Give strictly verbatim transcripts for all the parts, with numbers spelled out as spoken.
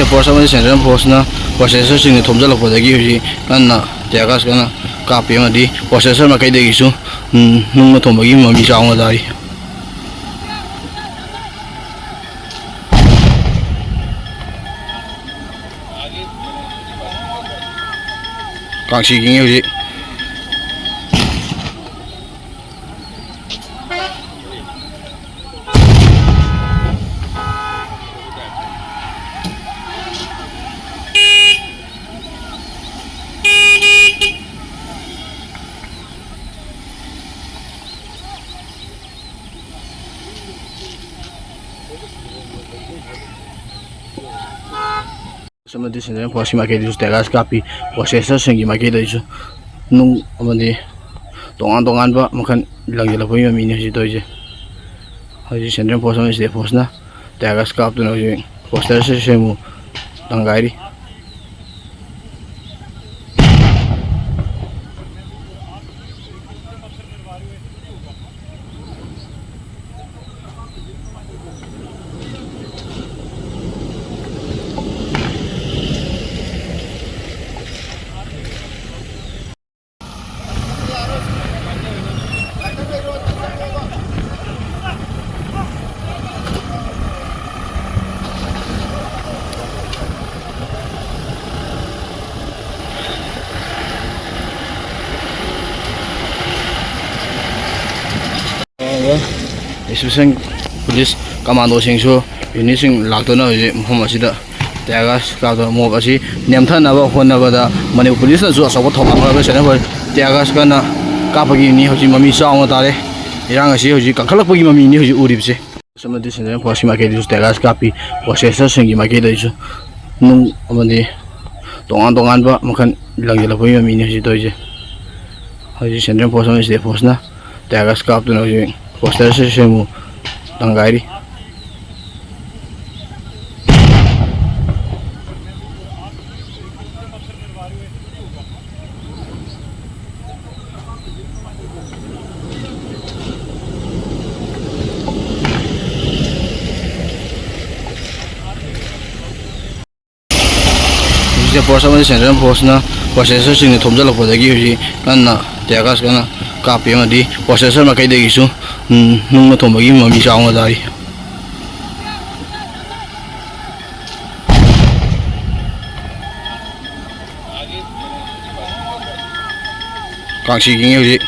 Force ꯑꯃꯗꯤ central ꯐꯣꯔꯁꯅ ꯄ꯭ꯔꯣꯁꯦꯁꯔꯁꯤꯡꯅ ꯊꯣꯝꯖꯤꯜꯂꯛꯄꯗꯒꯤ ꯍꯧꯖꯤꯛ ꯀꯟꯅ ꯇꯤꯌꯥꯔ ꯒꯥꯁ ꯀꯟꯅ ꯀꯥꯞꯄꯤ ꯑꯃꯗꯤ ꯄ꯭ꯔꯣꯁꯦꯁꯔ ꯃꯥꯏꯀꯩꯗꯒꯤꯁꯨ, ꯎꯝ, ꯅꯨꯡꯅ ꯊꯣꯝꯕꯒꯤ ꯃꯃꯤ ꯆꯥꯎꯅ ꯇꯥꯔꯤ꯫ ꯀꯥꯡꯁꯤ ꯈꯤꯡꯉꯤ ꯍꯧꯖꯤꯛ꯫ ꯑꯃꯗꯤ ꯁꯦꯟꯇ꯭ꯔꯦꯜ ꯐꯣꯔꯁꯀꯤ ꯃꯥꯏꯀꯩꯗꯁꯨ ꯇꯤꯌꯥꯔ ꯒꯥꯁ ꯀꯥꯞꯄꯤ, ꯄ꯭ꯔꯣꯁꯦꯁꯔꯁꯤꯡꯒꯤ ꯃꯥꯏꯀꯩꯗꯒꯤꯁꯨ ꯅꯨꯡ ꯑꯃꯗꯤ ꯇꯣꯉꯥꯟ ꯇꯣꯉꯥꯟꯕ ꯃꯈꯜ ꯂꯪꯁꯤꯜꯂꯛꯄꯒꯤ ꯃꯃꯤꯅꯤ ꯍꯧꯖꯤꯛ ꯇꯧꯔꯤꯁꯦ꯫ ꯍꯧꯖꯤꯛ ꯁꯦꯟꯇ꯭ꯔꯦꯜ ꯐꯣꯔꯁ ꯑꯃꯗꯤ ꯁ꯭ꯇꯦꯠ ꯐꯣꯔꯁꯅ ꯇꯤꯌꯥꯔ ꯒꯥꯁ ꯀꯥꯞꯇꯨꯅ ꯍꯧꯖꯤꯛ ꯄ꯭ꯔꯣꯁꯦꯁꯔꯁꯤꯡ ꯑꯃꯨꯛ ꯂꯪꯒꯥꯏꯔꯤ꯫ ꯏꯁꯄꯤꯁꯦꯜ ꯄꯨꯂꯤꯁ ꯀꯃꯥꯟꯗꯣꯁꯤꯡꯁꯨ, ꯌꯨꯅꯤꯠꯁꯤꯡ ꯂꯥꯛꯇꯨꯅ ꯍꯧꯖꯤꯛ ꯃꯐꯝ ꯑꯁꯤꯗ ꯇꯤꯌꯥꯔ ꯒꯥꯁ ꯀꯥꯞꯇꯨꯅ ꯃꯣꯞ ꯑꯁꯤ ꯅꯦꯝꯊꯅꯕ ꯍꯣꯠꯅꯕꯗ ꯃꯅꯤꯄꯨꯔ ꯄꯨꯂꯤꯁꯅꯁꯨ ꯑꯆꯧꯕ ꯊꯧꯗꯥꯡ ꯂꯧꯔꯒ ꯁꯦꯟꯇ꯭ꯔꯦꯜ ꯐꯣꯔꯁ ꯇꯤꯌꯥꯔ ꯒꯥꯁ ꯀꯟꯅ ꯀꯥꯞꯄꯒꯤꯅꯤ ꯍꯧꯖꯤꯛ ꯃꯃꯤ ꯆꯥꯎꯅ ꯇꯥꯔꯦ꯫ ꯏꯔꯥꯡ ꯑꯁꯤ ꯍꯧꯖꯤꯛ ꯀꯟꯈꯠꯂꯛꯄꯒꯤ ꯃꯃꯤꯅꯤ ꯍꯧꯖꯤꯛ ꯎꯔꯤꯕꯁꯦ꯫ ꯑꯃꯗꯤ ꯁꯦꯟꯇ꯭ꯔꯦꯜ ꯐꯣꯔꯁꯀꯤ ꯃꯥꯏꯀꯩꯗꯁꯨ ꯇꯤꯌꯥꯔ ꯒꯥꯁ ꯀꯥꯞꯄꯤ, ꯄ꯭ꯔꯣꯁꯦꯁꯔꯁꯤꯡꯒꯤ ꯃꯥꯏꯀꯩꯗꯒꯤꯁꯨ ꯅꯨꯡ ꯑꯃꯗꯤ ꯇꯣꯉꯥꯟ ꯇꯣꯉꯥꯟꯕ ꯃꯈꯜ ꯂꯪꯁꯤꯜꯂꯛꯄꯒꯤ ꯃꯃꯤꯅꯤ ꯍꯧꯖꯤꯛ ꯇꯧꯔꯤꯁꯦ꯫ ꯍꯧꯖꯤꯛ ꯁꯦꯟꯇ꯭ꯔꯦꯜ ꯐꯣꯔꯁ ꯑꯃꯗꯤ ꯁ꯭ꯇꯦꯠ ꯐꯣꯔꯁꯅ ꯇꯤꯌꯥꯔ ꯒꯥꯁ ꯀꯥꯞꯇꯨꯅ ꯍꯧꯖꯤꯛ ꯄ꯭ꯔꯣꯁꯦꯁꯔꯁꯤꯡꯕꯨ ꯂꯪꯒꯥꯏꯔꯤ꯫ ꯐꯣꯔꯁ ꯑꯃꯗꯤ ꯁꯦꯟꯇ꯭ꯔꯦꯜ ꯐꯣꯔꯁꯅ ꯄ꯭ꯔꯣꯁꯦꯁꯔꯁꯤꯡꯅ ꯊꯣꯝꯖꯤꯜꯂꯛꯄꯗꯒꯤ ꯍꯧꯖꯤꯛ ꯀꯟꯅ ꯇꯤꯌꯥꯔ ꯒꯥꯁ ꯀꯟꯅ ꯀꯥꯞꯄꯤ ꯑꯃꯗꯤ ꯄ꯭ꯔꯣꯁꯦꯁꯔ ꯃꯥꯏꯀꯩꯗꯒꯤꯁꯨ, ꯎꯝ, ꯅꯨꯡꯅ ꯊꯣꯝꯕꯒꯤ ꯃꯃꯤ ꯆꯥꯎꯅ ꯇꯥꯔꯤ꯫ ꯀꯥꯡꯁꯤ ꯈꯤꯡꯉꯤ ꯍꯧꯖꯤꯛ꯫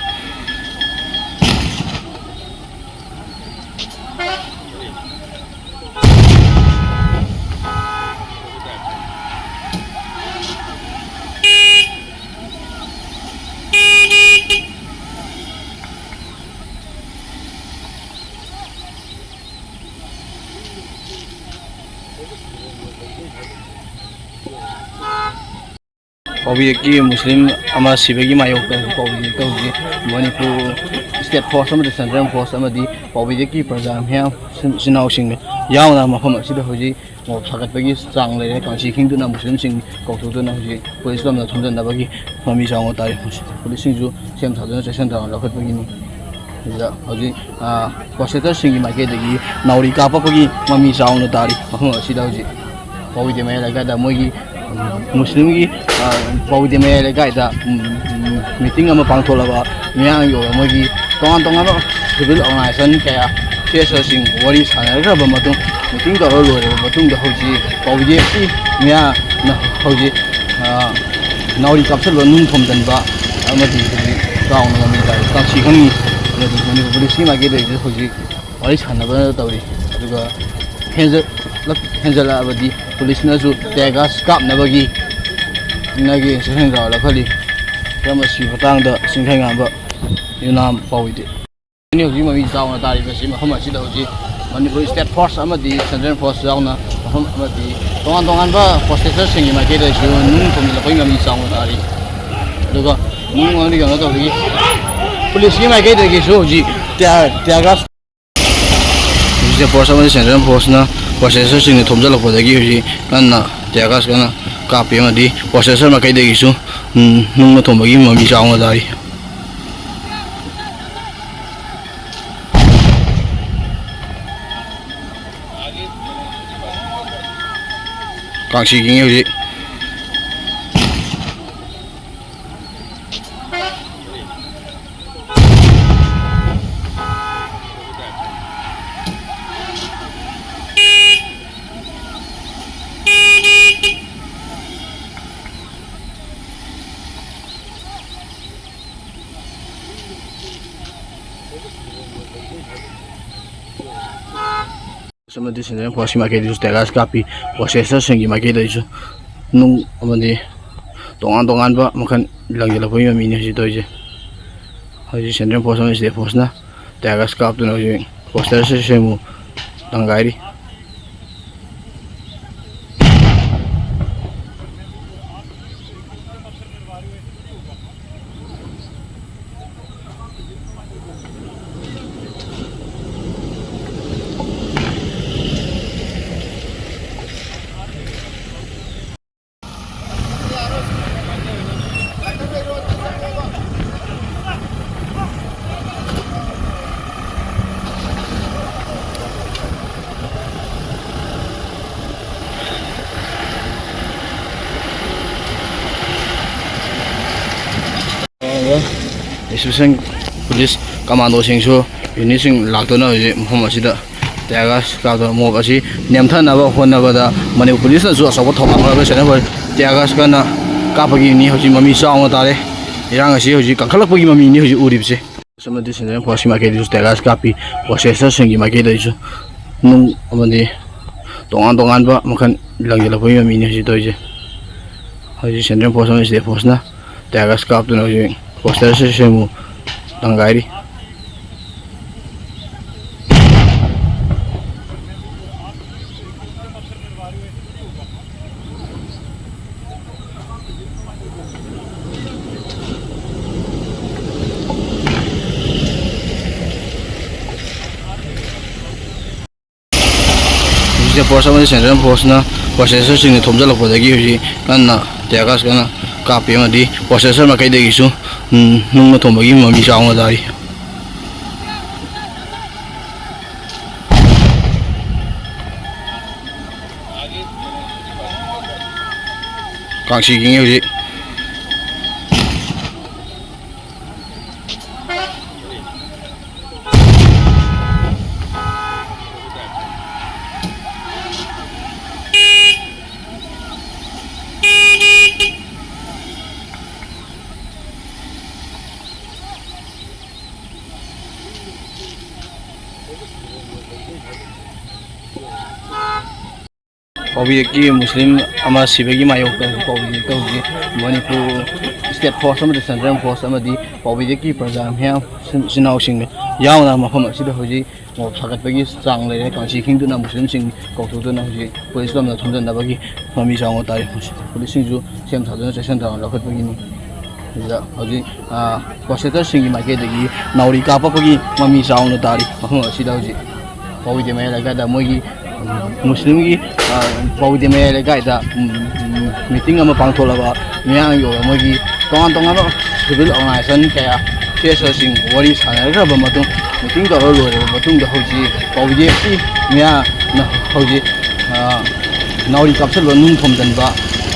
ꯄꯥꯎꯕꯤꯗꯒꯤ ꯃꯨꯁꯂꯤꯝ ꯑꯃ ꯁꯤꯕꯒꯤ ꯃꯥꯌꯣꯛꯇ ꯄꯥꯎꯕꯤꯗ ꯍꯧꯖꯤꯛ ꯃꯅꯤꯄꯨꯔ ꯁ꯭ꯇꯦꯠ ꯐꯣꯔꯁ ꯑꯃꯗꯤ ꯁꯦꯟꯇ꯭ꯔꯦꯜ ꯐꯣꯔꯁ ꯑꯃꯗꯤ ꯄꯥꯎꯕꯤꯗꯒꯤ ꯄ꯭ꯔꯖꯥ ꯃꯤꯌꯥꯝ, ꯏꯆꯤꯟ ꯏꯅꯥꯎꯁꯤꯡ ꯌꯥꯎꯅ ꯃꯐꯝ ꯑꯁꯤꯗ ꯍꯧꯖꯤꯛ ꯃꯣꯞ ꯁꯥꯒꯠꯄꯒꯤ ꯆꯥꯡ ꯂꯩꯔꯦ꯫ ꯀꯥꯡꯁꯤ ꯈꯤꯡꯗꯨꯅ ꯃꯨꯁꯂꯤꯝꯁꯤꯡ ꯀꯧꯊꯣꯛꯇꯨꯅ ꯍꯧꯖꯤꯛ ꯄꯨꯂꯤꯁ ꯂꯣꯝꯗ ꯊꯣꯝꯖꯤꯟꯅꯕꯒꯤ ꯃꯃꯤ ꯆꯥꯎꯅ ꯇꯥꯔꯤ꯫ ꯄꯨꯂꯤꯁꯁꯤꯡꯁꯨ ꯁꯦꯝ ꯁꯥꯗꯨꯅ ꯆꯦꯛꯁꯤꯟ ꯊꯧꯔꯥꯡ ꯂꯧꯈꯠꯄꯒꯤꯅꯤ꯫ ꯑꯗꯨꯗ ꯍꯧꯖꯤꯛ, ꯑ, ꯄ꯭ꯔꯣꯁꯦꯁꯔꯁꯤꯡꯒꯤ ꯃꯥꯏꯀꯩꯗꯒꯤ ꯅꯥꯎꯔꯤ ꯀꯥꯞꯄꯛꯄꯒꯤ ꯃꯃꯤ ꯆꯥꯎꯅ ꯇꯥꯔꯤ꯫ ꯃꯐꯝ ꯑꯁꯤꯗ ꯍꯧꯖꯤꯛ ꯄꯥꯎꯕꯤꯗ ꯃꯌꯥꯏ ꯂꯩꯀꯥꯏꯗ ꯃꯣꯏꯒꯤ, ꯎꯝ, ꯃꯨꯁꯂꯤꯝꯒꯤ, ꯑ, ꯄꯥꯎꯕꯤꯗ ꯃꯌꯥꯏ ꯂꯩꯀꯥꯏꯗ, ꯎꯝ, ꯎꯝ, ꯃꯤꯇꯤꯡ ꯑꯃ ꯄꯥꯡꯊꯣꯛꯂꯕ ꯃꯤꯌꯥꯝꯒꯤ ꯑꯣꯏꯕ ꯃꯣꯏꯒꯤ ꯇꯣꯉꯥꯟ ꯇꯣꯉꯥꯟꯕ ꯁꯤꯚꯤꯜ ꯑꯣꯔꯒꯅꯥꯏꯖꯦꯁꯟ ꯀꯌꯥ, ꯁꯤ ꯑꯦꯁ ꯑꯣꯁꯤꯡ ꯋꯥꯔꯤ ꯁꯥꯟꯅꯈ꯭ꯔꯕ ꯃꯇꯨꯡ, ꯃꯤꯇꯤꯡ ꯇꯧꯔ ꯂꯣꯏꯔꯕ ꯃꯇꯨꯡꯗ ꯍꯧꯖꯤꯛ ꯄꯥꯎꯕꯤꯗꯒꯤ ꯃꯤꯌꯥꯝꯅ ꯍꯧꯖꯤꯛ, ꯑ, ꯅꯥꯎꯔꯤ ꯀꯥꯞꯁꯤꯟꯕ, ꯅꯨꯡ ꯊꯣꯝꯖꯤꯟꯕ ꯑꯃꯗꯤ ꯍꯧꯖꯤꯛ ꯆꯥꯎꯅ ꯃꯃꯤ ꯇꯥꯔꯤ꯫ ꯀꯥꯡꯁꯤ ꯈꯪꯉꯤ꯫ ꯑꯃꯗꯤ ꯃꯅꯤꯄꯨꯔ ꯄꯨꯂꯤꯁꯀꯤ ꯃꯥꯏꯀꯩꯗꯒꯤꯁꯨ ꯍꯧꯖꯤꯛ ꯋꯥꯔꯤ ꯁꯥꯟꯅꯕ ꯇꯧꯔꯤ꯫ ꯑꯗꯨꯒ ꯍꯦꯟꯖꯜꯂꯛ-, ꯍꯦꯟꯖꯜꯂꯛꯑꯕꯗꯤ ꯄꯨꯂꯤꯁꯅꯁꯨ ꯇꯤꯌꯥꯔ ꯒꯥꯁ ꯀꯥꯞꯅꯕꯒꯤ ꯅꯒꯤ ꯆꯦꯛꯁꯤꯟ ꯊꯧꯔꯥꯡ ꯂꯧꯈꯠꯂꯤ꯫ ꯃꯔꯝ ꯑꯁꯤꯒꯤ ꯃꯇꯥꯡꯗ ꯆꯤꯡꯈꯩꯉꯥꯟꯕ ꯌꯨꯅꯥꯝ ꯄꯥꯎꯏꯗꯦ꯫ ꯍꯧꯖꯤꯛ ꯃꯃꯤ ꯆꯥꯎꯅ ꯇꯥꯔꯤꯕꯁꯤ ꯃꯐꯝ ꯑꯁꯤꯗ ꯍꯧꯖꯤꯛ ꯃꯅꯤꯄꯨꯔ ꯁ꯭ꯇꯦꯠ ꯐꯣꯔꯁ ꯑꯃꯗꯤ ꯁꯦꯟꯇ꯭ꯔꯦꯜ ꯐꯣꯔꯁ ꯌꯥꯎꯅ ꯃꯐꯝ ꯑꯃꯗꯤ ꯇꯣꯉꯥꯟ ꯇꯣꯉꯥꯟꯕ ꯄ꯭ꯔꯣꯁꯦꯁꯔꯁꯤꯡꯒꯤ ꯃꯥꯏꯀꯩꯗꯁꯨ ꯅꯨꯡ ꯊꯣꯝꯖꯤꯜꯂꯛꯄꯒꯤ ꯃꯃꯤ ꯆꯥꯎꯅ ꯇꯥꯔꯤ꯫ ꯑꯗꯨꯒ ꯅꯨꯡ ꯑꯃꯗꯤ ꯀꯩꯅꯣ ꯇꯧꯕꯒꯤ ꯄꯨꯂꯤꯁꯀꯤ ꯃꯥꯏꯀꯩꯗꯒꯤꯁꯨ ꯍꯧꯖꯤꯛ tear, tear gas state force ꯑꯃꯗꯤ ꯁꯦꯟꯇ꯭ꯔꯦꯜ ꯐꯣꯔꯁꯅ ꯄ꯭ꯔꯣꯁꯦꯁꯔꯁꯤꯡꯅ ꯊꯣꯝꯖꯤꯜꯂꯛꯄꯗꯒꯤ ꯍꯧꯖꯤꯛ ꯀꯟꯅ ꯇꯤꯌꯥꯔ ꯒꯥꯁ ꯀꯟꯅ ꯀꯥꯞꯄꯤ ꯑꯃꯗꯤ ꯄ꯭ꯔꯣꯁꯦꯁꯔ ꯃꯥꯏꯀꯩꯗꯒꯤꯁꯨ, ꯎꯝ, ꯅꯨꯡꯅ ꯊꯣꯝꯕꯒꯤ ꯃꯃꯤ ꯆꯥꯎꯅ ꯇꯥꯔꯤ꯫ ꯀꯥꯡꯁꯤ ꯈꯤꯡꯉꯤ ꯍꯧꯖꯤꯛ꯫ ꯑꯃꯗꯤ ꯁꯦꯟꯇ꯭ꯔꯦꯜ ꯐꯣꯔꯁꯀꯤ ꯃꯥꯏꯀꯩꯗꯁꯨ ꯇꯤꯌꯔ ꯒ꯭ꯌꯥꯁ ꯀꯥꯞꯄꯤ꯫ ꯄ꯭ꯔꯣꯁꯦꯁꯔꯁꯤꯡꯒꯤ ꯃꯥꯏꯀꯩꯗꯁꯨ ꯅꯨꯡ ꯑꯃꯗꯤ ꯇꯣꯉꯥꯟ ꯇꯣꯉꯥꯟꯕ ꯃꯈꯜ ꯂꯪꯁꯤꯜꯂꯛꯄꯒꯤ ꯃꯃꯤꯅꯤ ꯍꯧꯖꯤꯛ ꯇꯧꯔꯤꯁꯦ꯫ ꯍꯧꯖꯤꯛ ꯁꯦꯟꯇ꯭ꯔꯦꯜ ꯐꯣꯔꯁ ꯑꯃꯗꯤ ꯁ꯭ꯇꯦꯠ ꯐꯣꯔꯁꯅ ꯇꯤꯌꯔ ꯒ꯭ꯌꯥꯁ ꯀꯥꯞꯇꯨꯅ ꯍꯧꯖꯤꯛ ꯄ꯭ꯔꯣꯁꯦꯁꯔꯁꯤꯡꯕꯨ ꯂꯪꯒꯥꯏꯔꯤ꯫ ꯏꯁꯄꯦꯁꯦꯜ ꯄꯨꯂꯤꯁ ꯀꯃꯥꯟꯗꯣꯁꯤꯡꯁꯨ, ꯌꯨꯅꯤꯠꯁꯤꯡ ꯂꯥꯛꯇꯨꯅ ꯍꯧꯖꯤꯛ ꯃꯐꯝ ꯑꯁꯤꯗ ꯇꯤꯌꯔ ꯒ꯭ꯌꯥꯁ ꯀꯥꯞꯇꯨꯅ ꯃꯣꯞ ꯑꯁꯤ ꯅꯦꯝꯊꯅꯕ ꯍꯣꯠꯅꯕꯗ ꯃꯅꯤꯄꯨꯔ ꯄꯨꯂꯤꯁꯅꯁꯨ ꯑꯆꯧꯕ ꯊꯧꯗꯥꯡ ꯂꯧꯔꯒ ꯁꯦꯟꯇ꯭ꯔꯦꯜ ꯐꯣꯔꯁ ꯇꯤꯌꯔ ꯒ꯭ꯌꯥꯁ ꯀꯟꯅ ꯀꯥꯞꯄꯒꯤꯅꯤ꯫ ꯍꯧꯖꯤꯛ ꯃꯃꯤ ꯆꯥꯎꯅ ꯇꯥꯔꯦ꯫ ꯏꯔꯥꯡ ꯑꯁꯤ ꯍꯧꯖꯤꯛ ꯀꯟꯈꯠꯂꯛꯄꯒꯤ ꯃꯃꯤꯅꯤ ꯍꯧꯖꯤꯛ ꯎꯔꯤꯕꯁꯦ꯫ ꯑꯃꯗꯤ ꯁꯦꯟꯇ꯭ꯔꯦꯜ ꯐꯣꯔꯁꯀꯤ ꯃꯥꯏꯀꯩꯗꯁꯨ ꯇꯤꯌꯔ ꯒ꯭ꯌꯥꯁ ꯀꯥꯞꯄꯤ꯫ ꯄ꯭ꯔꯣꯁꯦꯁꯔꯁꯤꯡꯒꯤ ꯃꯥꯏꯀꯩꯗꯁꯨ ꯅꯨꯡ ꯑꯃꯗꯤ ꯇꯣꯉꯥꯟ ꯇꯣꯉꯥꯟꯕ ꯃꯈꯜ ꯂꯪꯁꯤꯜꯂꯛꯄꯒꯤ ꯃꯃꯤꯅꯤ ꯍꯧꯖꯤꯛ ꯇꯧꯔꯤꯁꯦ꯫ ꯍꯧꯖꯤꯛ ꯁꯦꯟꯇ꯭ꯔꯦꯜ ꯐꯣꯔꯁ ꯑꯃꯗꯤ ꯁ꯭ꯇꯦꯠ ꯐꯣꯔꯁꯅ ꯇꯤꯌꯔ ꯒ꯭ꯌꯥꯁ ꯀꯥꯞꯇꯨꯅ ꯍꯧꯖꯤꯛ ꯄ꯭ꯔꯣꯁꯦꯁꯔꯁꯤꯡꯕꯨ ꯂꯪꯒꯥꯏꯔꯤ꯫ ꯍꯧꯖꯤꯛꯁꯦ ꯐꯣꯔꯁ ꯑꯃꯗꯤ ꯁꯦꯟꯇ꯭ꯔꯦꯜ ꯐꯣꯔꯁꯅ ꯄ꯭ꯔꯣꯁꯦꯁꯔꯁꯤꯡꯅ ꯊꯣꯝꯖꯤꯜꯂꯛꯄꯗꯒꯤ ꯍꯧꯖꯤꯛ ꯀꯟꯅ ꯇꯤꯌꯔ ꯒ꯭ꯌꯥꯁ ꯀꯟꯅ ꯀꯥꯞꯄꯤ ꯑꯃꯗꯤ ꯄ꯭ꯔꯣꯁꯦꯁꯔ ꯃꯥꯏꯀꯩꯗꯒꯤꯁꯨ, ꯎꯝ, ꯅꯨꯡꯅ ꯊꯣꯝꯕꯒꯤ ꯃꯃꯤ ꯆꯥꯎꯅ ꯇꯥꯔꯤ꯫ ꯀꯥꯡꯁꯤ ꯈꯤꯡꯉꯤ ꯍꯧꯖꯤꯛ꯫ ꯄꯥꯎꯕꯤꯗꯒꯤ ꯃꯨꯁꯂꯤꯝ ꯑꯃ ꯁꯤꯕꯒꯤ ꯃꯥꯌꯣꯛꯇ ꯍꯧꯖꯤꯛ ꯄꯥꯎꯕꯤꯗ ꯍꯧꯖꯤꯛ ꯃꯅꯤꯄꯨꯔ ꯁ꯭ꯇꯦꯠ ꯐꯣꯔꯁ ꯑꯃꯗꯤ ꯁꯦꯟꯇ꯭ꯔꯦꯜ ꯐꯣꯔꯁ ꯑꯃꯗꯤ ꯄꯥꯎꯕꯤꯗꯒꯤ ꯄ꯭ꯔꯖꯥ ꯃꯤꯌꯥꯝ ꯏꯆꯤꯟ ꯏꯅꯥꯎꯁꯤꯡ ꯌꯥꯎꯅ ꯃꯐꯝ ꯑꯁꯤꯗ ꯍꯧꯖꯤꯛ ꯃꯣꯞ ꯁꯥꯒꯠꯄꯒꯤ ꯆꯥꯡ ꯂꯩꯔꯦ꯫ ꯀꯥꯡꯁꯤ ꯈꯤꯡꯗꯨꯅ ꯃꯨꯁꯂꯤꯝꯁꯤꯡ ꯀꯧꯊꯣꯛꯇꯨꯅ ꯍꯧꯖꯤꯛ ꯄꯨꯂꯤꯁ ꯂꯣꯝꯗ ꯊꯣꯝꯖꯤꯟꯅꯕꯒꯤ ꯃꯃꯤ ꯆꯥꯎꯅ ꯇꯥꯔꯤ꯫ ꯄꯨꯂꯤꯁꯁꯤꯡꯁꯨ ꯁꯦꯝ ꯁꯥꯗꯨꯅ ꯆꯦꯛꯁꯤꯟ ꯊꯧꯔꯥꯡ ꯂꯧꯈꯠꯄꯒꯤꯅꯤ꯫ ꯑꯗꯨꯗ ꯍꯧꯖꯤꯛ ꯄ꯭ꯔꯣꯁꯦꯁꯔꯁꯤꯡꯒꯤ ꯃꯥꯏꯀꯩꯗꯒꯤ ꯅꯥꯎꯔꯤ ꯀꯥꯞꯄꯛꯄꯒꯤ ꯃꯃꯤ ꯆꯥꯎꯅ ꯇꯥꯔꯤ꯫ ꯃꯐꯝ ꯑꯁꯤꯗ ꯍꯧꯖꯤꯛ ꯄꯥꯎꯕꯤꯗ ꯃꯌꯥꯏ ꯂꯩꯀꯥꯏꯗ ꯃꯣꯏꯒꯤ ꯃꯨꯁꯂꯤꯝꯒꯤ ꯄꯥꯎꯕꯤꯗ ꯃꯌꯥꯏ ꯂꯩꯀꯥꯏꯗ ꯃꯤꯇꯤꯡ ꯑꯃ ꯄꯥꯡꯊꯣꯛꯂꯕ ꯃꯤꯌꯥꯝꯒꯤ ꯑꯣꯏꯕ ꯃꯣꯏꯒꯤ ꯇꯣꯉꯥꯟ ꯇꯣꯉꯥꯟꯕ ꯁꯤꯚꯤꯜ ꯑꯣꯔꯒꯅꯥꯏꯖꯦꯁꯟ ꯀꯌꯥ ꯐꯦꯁ ꯑꯁꯤꯡ ꯋꯥꯔꯤ ꯁꯥꯟꯅꯈ꯭ꯔꯕ ꯃꯇꯨꯡ ꯃꯤꯇꯤꯡ ꯇꯧꯔ ꯂꯣꯏꯔꯕ ꯃꯇꯨꯡꯗ ꯍꯧꯖꯤꯛ ꯄꯥꯎꯕꯤꯗꯦ ꯑꯁꯤ ꯃꯤꯌꯥꯝꯅ ꯍꯧꯖꯤꯛ ꯅꯥꯎꯔꯤ ꯀꯥꯞꯁꯤꯟꯕ ꯅꯨꯡ ꯊꯣꯝꯖꯤꯟꯕ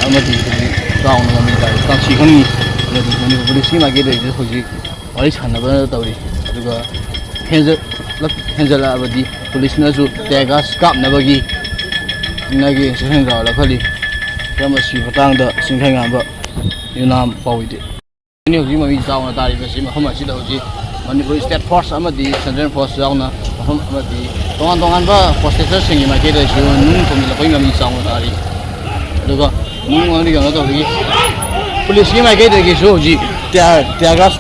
ꯑꯃꯗꯤ ꯍꯧꯖꯤꯛ ꯆꯥꯎꯅ ꯃꯃꯤ ꯇꯥꯔꯤ ꯀꯥꯡꯁꯤ ꯈꯪꯉꯤ꯫ ꯑꯗꯨ ꯃꯅꯤꯄꯨꯔ ꯄꯨꯂꯤꯁꯀꯤ ꯃꯥꯏꯀꯩꯗꯒꯤꯁꯨ ꯍꯧꯖꯤꯛ ꯋꯥꯔꯤ ꯁꯥꯟꯅꯕ ꯇꯧꯔꯤ꯫ ꯑꯗꯨꯒ ꯍꯦꯟꯖꯜꯂꯛ ꯍꯦꯟꯖꯜꯂꯛꯑꯕꯗꯤ ꯄꯨꯂꯤꯁꯅꯁꯨ ꯇꯤꯌꯥꯔ ꯒꯥꯁ ꯀꯥꯞꯅꯕꯒꯤ ꯅꯒꯤ ꯏꯟꯁꯇ꯭ꯔꯛꯁꯟ ꯀꯥꯔ ꯂꯧꯈꯠꯂꯤ꯫ ꯃꯔꯝ ꯑꯁꯤꯒꯤ ꯃꯇꯥꯡꯗ ꯆꯤꯡꯈꯩꯉꯥꯟꯕ ꯌꯨꯅꯥꯝ ꯄꯥꯎꯏꯗꯦ꯫ ꯍꯧꯖꯤꯛ ꯃꯃꯤ ꯆꯥꯎꯅ ꯇꯥꯔꯤꯕꯁꯤ ꯃꯐꯝ ꯑꯁꯤꯗ ꯍꯧꯖꯤꯛ ꯃꯅꯤꯄꯨꯔ ꯁ꯭ꯇꯦꯠ ꯐꯣꯔꯁ ꯑꯃꯗꯤ ꯁꯦꯟꯇ꯭ꯔꯦꯜ ꯐꯣꯔꯁ ꯌꯥꯎꯅ ꯃꯐꯝ ꯑꯃꯗꯤ ꯇꯣꯉꯥꯟ ꯇꯣꯉꯥꯟꯕ ꯄ꯭ꯔꯣꯁꯦꯁꯔꯁꯤꯡꯒꯤ ꯃꯥꯏꯀꯩꯗꯁꯨ ꯅꯨꯡ ꯊꯣꯝꯖꯤꯜꯂꯛꯄꯒꯤ ꯃꯃꯤ ꯆꯥꯎꯅ ꯇꯥꯔꯤ꯫ ꯑꯗꯨꯒ ꯅꯨꯡ ꯑꯃꯗꯤ ꯀꯩꯅꯣ ꯇꯧꯕꯒꯤ ꯄꯨꯂꯤꯁꯀꯤ ꯃꯥꯏꯀꯩꯗꯒꯤꯁꯨ ꯍꯧꯖꯤꯛ ꯇꯤꯌꯥꯔ ꯇꯤꯌꯥꯔ ꯒꯥꯁ